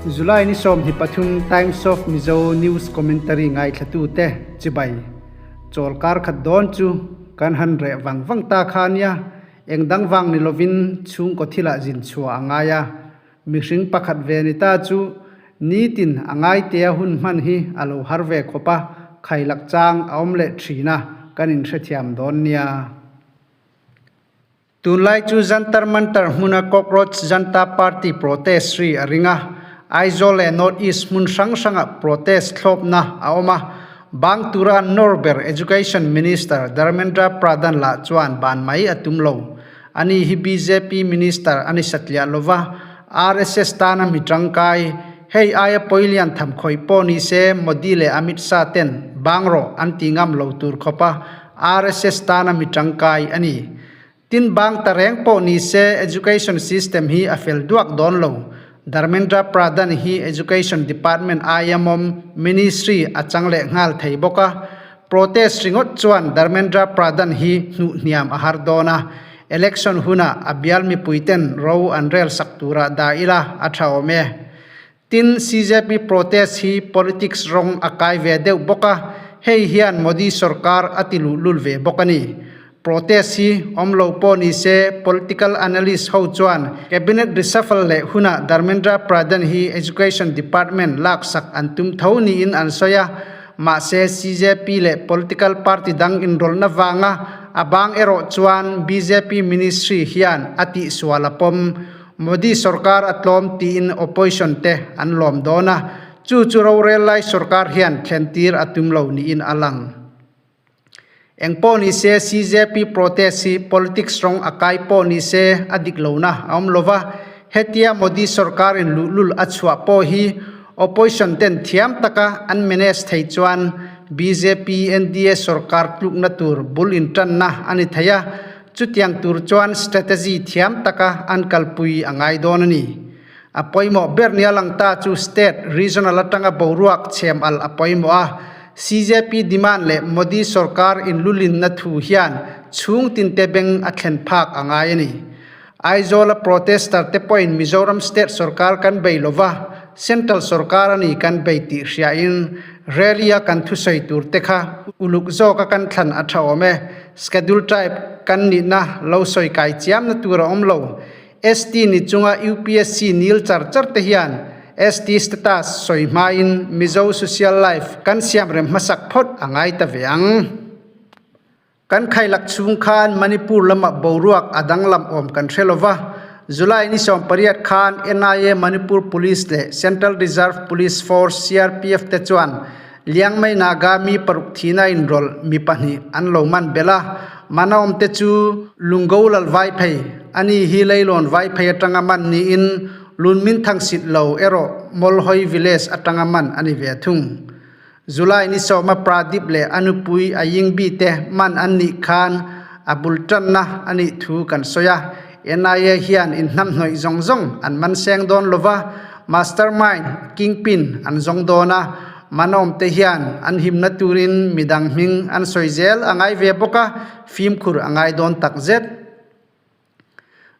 July ni 23 Times of Mizo News Commentary ngaithlatute chibai chawlkar khat dawn chu kan han reh vang vang ta kha nia eng dang vang ni lovin chhungkaw thilah zin chhuah a ngai a mihring pakhat ve ni ta chu nitin a ngaitea hun hman hi a lo har ve khawp a khailak chang a awm leh thin a kan inhrethiam dawn nia. Tunlai chu Jantar Mantar hmuna Cockroach Janta Party protest ri a ring a, Aizawl leh North East hmun hrang hrangah protest thlawpna a awm a, bang tura an nawr ber Education Minister Dharmendra Pradhan lah chuan ban mai a tum lo. Ani hi bjp Minister a ni satliah lova, RSS tana mi tangkai, hei aia pawilian tham khawih pawh ni se Modi leh Amit Shah ten bang rawh an ti ngam lo tur khawpa RSS tana mi tangkai a ni. Tin bang ta reng pawh ni se education system hi a fel duak dawn lo. Dharmendra Pradhan hi Education Department aia mawm ministry a chang leh nghal thei bawk a. Protest ringawt chuan Dharmendra Pradhan hi hnuh hniam a har dawn a. Election hunah a bial mipui ten ro an rel sak turah dah ila a tha awm e. Tin, CJP protest hi politics rawng a kai ve deuh bawk a, hei hian Modi sorkar a ti luhlul ve bawk a ni. Protest hi awm lo pawh ni se, political analyst ho chuan cabinet reshuffle leh hunah Dharmendra Pradhan hi education department laksak an tum tho niin an sawi a, mahse CJP leh political party dang inrawlhna vanga a bang erawh chuan bjp ministry hian a tihsual a pawm. Modi sorkar a tlawm tiin opposition te an lawm dawn a, chu chu rorel lai sorkar hian thlentir a tum lo niin a lang. Engpawh ni se CJP protest hi politics rawng a kai pawh ni se a dik lohna a awm lova, hetia Modi sorkarin luhlul a chhuah pawh hi opposition ten thiam taka an manage thei chuan bjp NDA sorkar tlukna tur bul intanna a ni thei a, Chutiang tur chuan strategy thiam taka an kalpui a ngai dawn a ni. A pawimawh ber nia lang ta chu state, regional atanga boruak chhem al a pawimawh a. CJP demand leh Modi sorkar inlulinna thu hian chhung tinte beng a thlen phak a ngai a ni. Aizawl-a protester te pawhin Mizoram state sorkar kan bei lova, central sorkar a ni kan bei tih hriain rally-a kan thusawi tur te kha uluk zawka kan thlan a tha awm e. Schedule Tribe kan nihna lo sawi kai chiamna tur a awm lo. ST ni chunga UPSC nil char char te hian ST status sawi hmain Mizo social life kan siamrem hmasak phawt a ngai ta ve ang. Kan khailak chhung khan Manipur lamah boruak a danglam awm kan hre lova, July ni 18 khan NIA Manipur Police leh Central Reserve Police Force, CRPF, te chuan Liangmei Naga mi paruk thihna inrawlh mi pahnih an lo man belh a, man a awmte chu Lunggo lal Vaiphei, ani hi Leilawn Vaiphei atanga man niin Lunmin Thangsit lo erawh Mawlhawi Village atanga man a ni ve thung. July ni sawma Pradip leh a nupui a Yingbi te man an nih khan a bul tanna a nih thu kan sawi a, NIA hian inhnamhnawih zawng zawng an man seng dawn lova, mastermind, kingpin, an zawng dawn a, manawm te hian an himna turin midang hming an sawi zel a ngai ve bawk a, fimkhur a ngai dawn tak zet.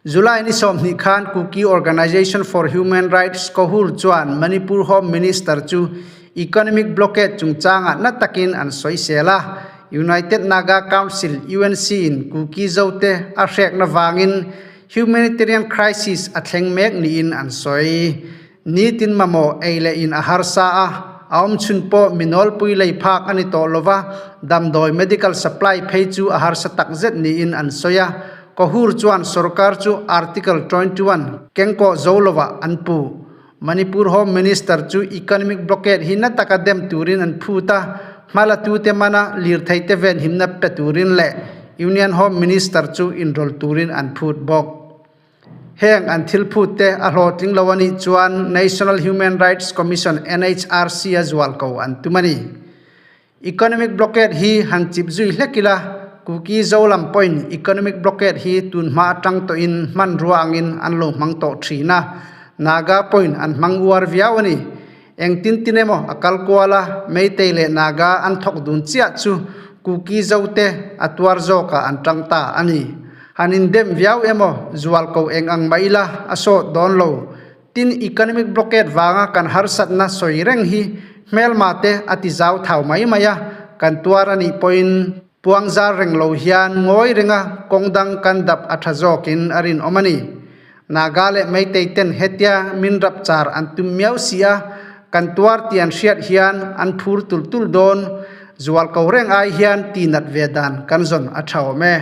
July ni 20 khan Kuki Organization for Human Rights Kohur chuan Manipur Home Minister chu economic blockade chungchangah na takin an sawisel a. United Naga Council, UNC, in Kuki zote a hrekna vangin humanitarian crisis a thleng mek niin an sawi. Nitin mamawh ei leh in a harsa a, a awm chhun pawh mi nawlpui lei phak a ni tawh lo va, damdawi medical supply phei chu a harsa tak zet niin an sawi a. Kohur chuan sorkar chu Article 21 kengkawh zo lovah an puh. Manipur Home Minister chu economic blockade hi na taka dem turin an phut a, hmalatute mana lirtheite venhimna pe turin leh Union Home Minister chu inrawlh turin an phut bawk. Heng an thil phut te a hlawhtling lo a nih chuan National Human Rights Commission, NHRC, a zual ko an tum a ni. Economic blockade hi han chip zui hlek ila, Kuki Zolam pawhin economic blockade hi tun hma atang tawhin hmanrua angin an lo hmang tawh thin a, Naga pawhin an hmang uar viau a ni. Engtin tin emaw a kal kual a, Meitei leh Naga an thawk dun chiah chu Kuki Zote a tuar zawkah an tang ta a ni. Han indem viau emaw zual ko eng ang mai ila a sawt dawn lo. Tin, economic blockade vanga kan harsatna sawi reng hi hmelma te a ti zau thau mai mai a, kan tuar a nih pawhin puang zar reng lo hian ngawi renga kawng dang kan dap a tha zawkin a rinawm a ni. Naga leh Meitei ten hetia min rap char an tum miau si a, kan tuar tih an hriat hian an phur tul tul dawn, zual ko reng ai hian tinat ve dan kan zawn a tha awm e.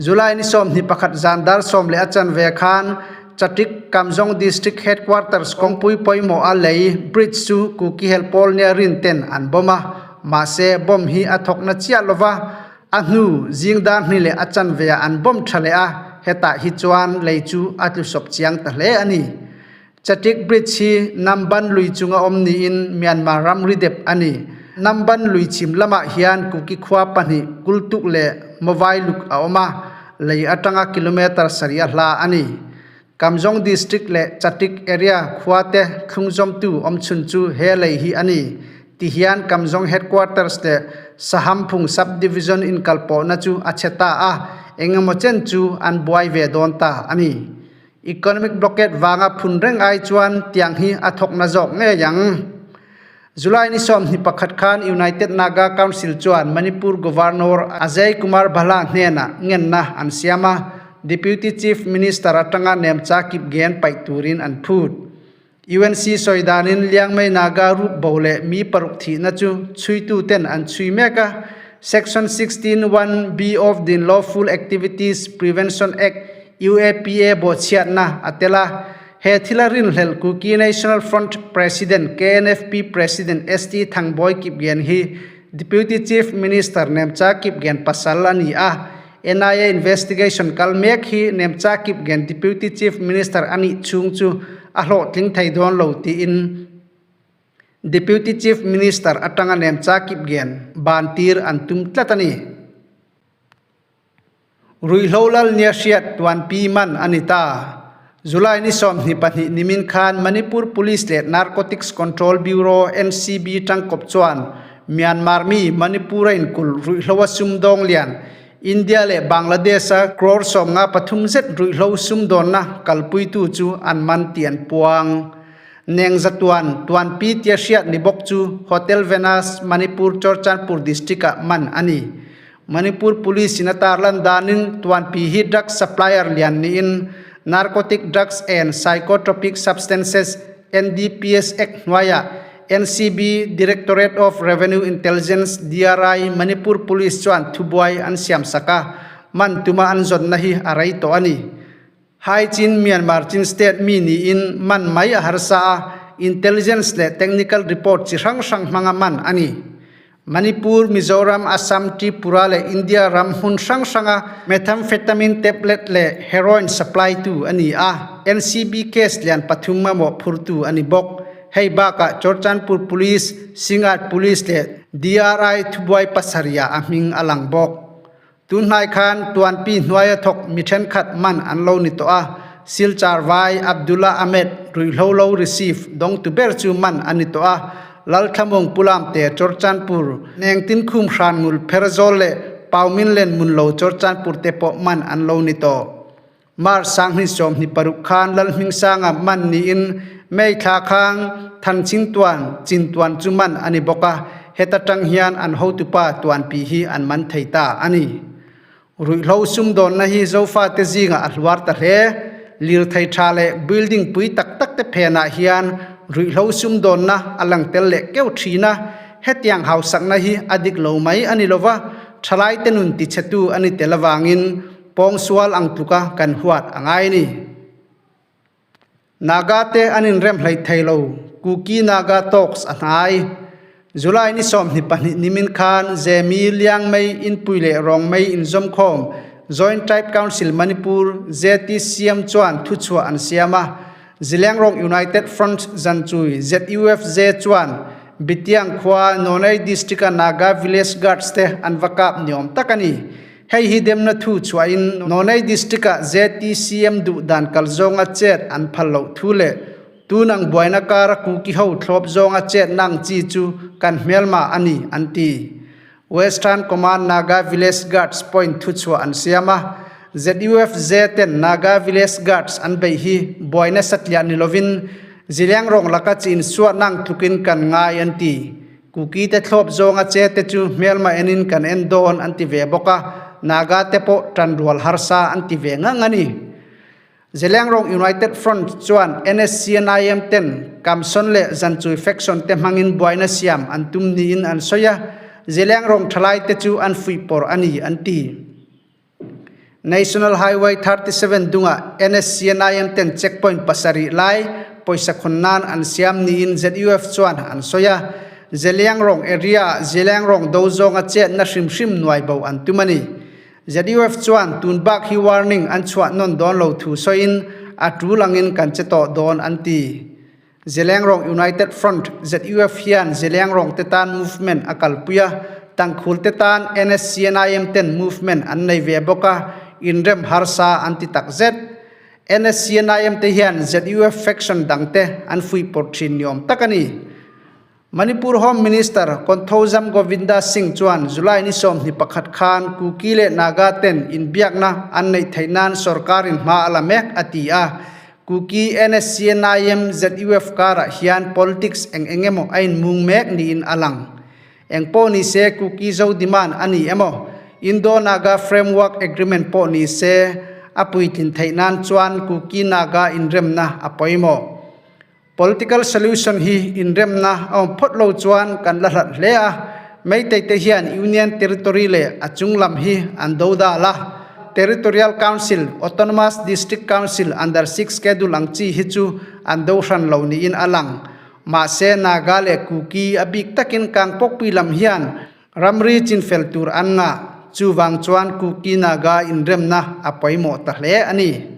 July ni 21 zan dar 10:15 khan Chatik Kamjong District Headquarters kawngpui pawimawh a lei bridge chu Kuki hel pawl nia rin ten an bomb a, mahse bomb hi a thawk na chiah lova, a hnu zing dar 2:30 ah an bomb tha leh a, hetah hi chuan lei chu a tlu sawp chiang ta hle a ni. Chatik Bridge hi Namban lui chunga awm niin Myanmar ramri dep a ni. Namban lui chhim lamah hian Kuki khua pahnih Kultuk leh Movailuk a awm a, lei atanga kilometre sarih a hla a ni. Kamjong District leh Chatik area khua te thlungzawmtu awmchhun chu he lei hi a ni. Tihian Kamjong Headquarters leh Sahamphung Sub-Division inkalpawhna chu a chhe ta a, engemaw chen chu an buai ve dawn ta a ni. Economic blockade vanga phun reng ai chuan tiang hi a thawk na zawk ngei ang. July ni 21 khan United Naga Council chuan Manipur Governor Ajay Kumar Bhalla hnenah ngenna an siam a, Deputy Chief Minister atanga Nemcha Kipgen paih turin an phut. UNC sawi danin Liangmei Naga rup bo leh mi paruk thihna chu chhuitu ten an chhui mek a. Section 16 1 B of the Lawful Activities Prevention Act, UAPA, bawhchhiatna a tel a. He thila rinhlelh Kuki National Front President, KNFP President ST Thangboi Kipgen hi Deputy Chief Minister Nemcha Kipgen pasal a ni a. NIA investigation kal mek hi Nemcha Kipgen Deputy Chief Minister a nih chhung chu a hlawhtling thei dawn lo tiin Deputy Chief Minister atanga Nemcha Kipgen ban tir an tum tlat a ni. Ruihhlo lal nia hriat tuan pi man a ni ta. July ni 22 nimin khan Manipur Police leh Narcotics Control Bureau, NCB, tangkawp chuan Myanmar mi Manipur a inkulh ruihhlo a sumdawng lian India leh Bangladesh a crore 53 zet ruihhlo sumdawnna kalpuitu chu an man tih an puang. Nengza tuan tuanpi tia hriat ni bawk chu Hotel Venus, Manipur Churchandpur District ah man a ni. Manipur Police in a tarlan danin Tuanpi hi drugs supplier lian niin Narcotic Drugs and Psychotropic Substances, NDPS, Act hnuaiah NCB, Directorate of Revenue Intelligence, DRI, Manipur Police chuan thubuai an siamsak a, man tuma an zawnna hi a rei tawh a ni. Hai Chin Myanmar Chin State mi niin man mai a harsa a, intelligence leh technical report chi hrang hrang hmanga man a ni. Manipur, Mizoram, Assam, Tripura leh India ram hmun hrang hranga methamphetamine tablet leh heroin supply tu a ni a, NCB case lian pathum mamawh phurtu a ni bawk. Hei bakah Churchandpur Police, Singat Police leh DRI thubuai pasarihah a hming a lang bawk. Tunhnai khan Tuanpi hnuaia thawk mi thenkhat man an lo ni tawh a, Silchar Vai Abdullah Ahmed ruihhlo lo receive dawngtu ber chu man a ni tawh a, Lalthlamung Pulamte Churchandpur, Nengtin Khum Hranngul Pherzawl leh Pauminlen Munlo Churchandpur te pawh man an lo ni tawh. March 2026 khan Lalhmingsanga man niin May thla khang Thanchingtuan Chintuan chu man a ni bawk a, heta tang hian an hotupa Tuanpi hi an man thei ta a ni. Ruihhlo sumdawnna hi Zofate zingah a hluar ta hle. Lirthei tha leh building pui tak tak te phenah hian ruihhlo sumdawnna a lang tel leh keuh thin a, hetiang hausakna hi a dik lo mai a ni lova, thalaite nun tichhetu a ni tel avangin Pawngsual ang tluka kan huat a ngai ni. Naga te an inrem hleih thei lo, Kuki Naga Talks a hnai. July ni 22 nimin khan Zemi, Liangmei, Inpui leh Rongmei inzawmkhawm Joint Tribe Council Manipur, ZTCM, chuan thuchhuah an siam a. Zilengrong United Front Zanchui, ZUFJ, chuan Bitiang khua Nonei District-a Naga Village Guards te an va kap niawm tak a ni. Hei hi demna thu chhuahin Nonei District-ah ZTCM duh dan kal zawnga chet an phal loh thu leh tunang buaina kara Kuki ho thlawp zawnga chet nang chi chu kan hmelma a ni, an ti. Western Command Naga Village Guards point thu chhuah an siam a. ZUFJ ten Naga Village Guards an beih hi buaina satliah ni lovin Ziliangrong laka chi insuahna ang tlukin kan ngai an ti. Kuki te thlawp zawnga che te chu hmelma enin kan en dawn an ti ve bawk a, Naga te pawh tanrual harsa an ti ve ngang a ni. Zeliangrong United Front chuan NSCNIM ten Kamson leh Zanchui faction te hmangin buaina siam an tum niin an sawi a, Zeliangrong thalai te chu an fuihpawrh a ni an ti. National Highway 37 dungah NSCNIM ten checkpoint pasarih lai pawisa khawn nan an siam niin ZUF chuan an sawi a. Zeliangrong area-ah Zeliangrong do zawnga chetna hrim hrim nuai bo an tum a ni. ZUF chuan tun bak hi warning an chhuah nawn dawn lo thu sawiin a tul angin kan che tawh dawn an ti. Zelengrong United Front, ZUF, hian Zelengrong te tan movement a kalpui a, Tangkhul te tan NSCNIM ten movement an nei ve bawk a, inrem harsa an ti tak zet. NSCNIM te hian ZUF faction dang te an fuihpawrh thin ni awm tak a ni. Manipur Home Minister Konthoujam Govinda Singh chuan July ni 21 khan Kuki leh Naga ten inbiakna an neih theih nan sorkarin hma a la mek a ti a. Kuki NSCNIM ZUF karah hian politics eng eng emaw a inmung mek niin a lang. Eng pawh ni se Kuki Zo demand a ni emaw Indo-Naga Framework Agreement pawh ni se a puitlin theih nan chuan Kuki-Naga inremna a pawimawh. Political solution hi inremna a awm phawt lo chuan kan la hlat hle a, Meitei te hian Union Territory leh a chung lam hi an do dal a, Territorial Council, Autonomous District Council under Sixth Schedule ang chi hi chu an do hran lo niin a lang. Mahse Naga leh Kuki a bik takin Kangpokpui lam hian ramri chinfel tur an ngah, chuvang chuan Kuki Naga inremna a pawimawh ta hle a ni.